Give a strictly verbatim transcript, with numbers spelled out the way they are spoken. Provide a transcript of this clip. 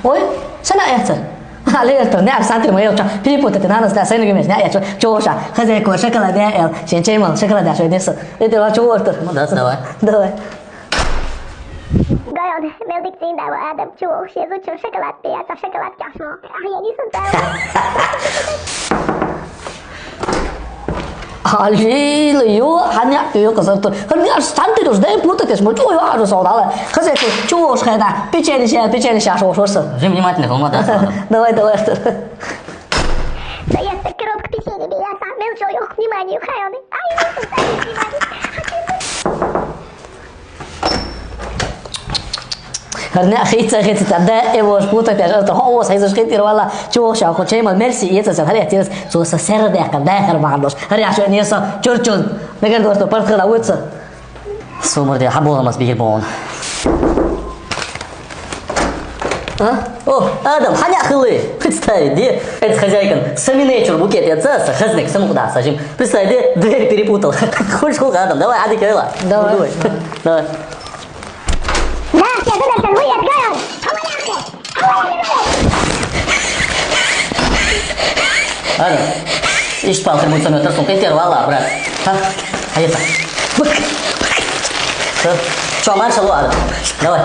Ой, сана яцар. Алло, Артур, не, Александр, мы чё, перепутать, надо, да, сына гимеш, не, я чё, чё, ша, хозяйку, шоколад, я, эл, сен чей мал, шоколад, я, шо, не, с, это, ва, чё, Артур? Ну да, давай. Давай. Гайон, мелдик цин, да, ва, адам, чё, шо, зу, чё, шоколад, пи, я, шоколад, кяшмо. А я не сон, да. Алло, ё, ханьяк, ё, кызыр тур. Ханьяк, сан ты уж, дай плутать, мо, чё, ё, а, саудала. Хозяйку, чё, ш, хана, печенье, печенье, ша, шо, шо, шо. Уже внимательно, холма, да, сразу. Давай, давай, Артур. Да я так коробка печенья, я там, мел, чё, ё, внимание, хайоны. Ай, внимание. Хар не хица, хица, да, эво, шпута, пяж, это, хо, ос, хица, шхит, ирвала, чё, ша, хо, чей мал, мерси, и это, ся, харе, тирс, со, со, сера, да, хар, да, хар, мандош. Харе, а шо, не, со, чур, чур. Нагар, дос, то, парт, хала, уца. Сумар, да, хабула, мас, бигер, бон. А? О, Адам, ханя хылы. Представь, да, это хозяйкан. Саминечур букет, я, ца, са, хазник, саму куда, сажим. Представь, да, дверь перепутал. Хочешь, сколько, Адам, давай, Ади, Кайла. Давай. Ну, давай. Давай. Да, я туда торгую, я отгорел. Ара, ишпал ты мой самый тарсун, кайтер вала, брат. А? Хайта. Всё, чё, маршал, ара. Давай.